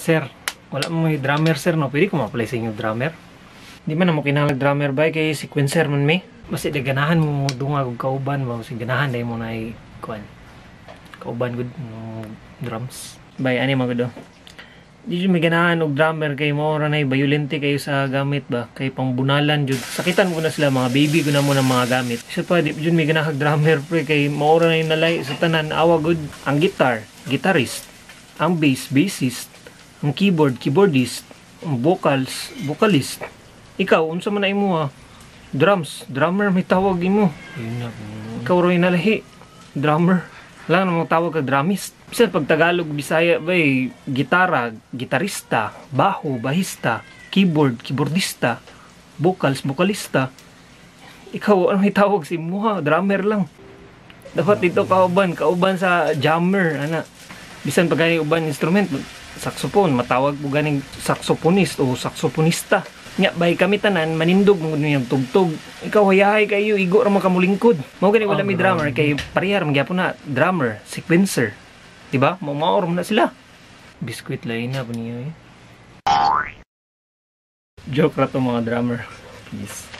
Sir, wala mo may drummer, sir, no? Pwede ko ma-apply sa inyong drummer? Di man na mo kinahanglan drummer ba kay sequencer man mi. Basta di ganahan mo dungag og kauban ba, kasi ganahan dai mo na kuan. Kauban gud mo drums. Bay ani man gud, oh. Di jud may ganahan og drummer kay mao ra nay violente kayo sa gamit ba, kay pangbunalan jud. Sakitan mo na sila, mga baby gud na mo ng mga gamit. Isa pa, di jud may ganahan drummer, pre, kay mao ra nay nalay sa tanan awa gud. Ang guitar, guitarist, ang bass, bassist, ang keyboard, keyboardist, ang vocals, vocalist. Ikaw, unsa man na imo ha? Drums, drummer may tawag imo. Yun na. Ikaw ro nalahi. Drummer. Wala na mo tawag ka drummist. Bisan pag Tagalog, Bisaya ba eh, gitara, gitarista, baho, bahista, keyboard, keyboardista, vocals, vocalista. Ikaw, ano may tawag si imuha? Drummer lang. Dapat dito kauban, kauban sa jammer, ana. Bisan pag gani uban instrument, saxophone, matawag po ganing saxophonist o saxophonista. Nya bay kami tanan manindog mo niyang tugtog. Ikaw hayahay kayo, igo ra man kamulingkod. Mao gani wala Oh, may drummer kay parehar man gyapon na drummer, sequencer. Diba? Mao mao ra man na sila. Biscuit lain na po niyo eh. Joke ra to, mga drummer. Peace.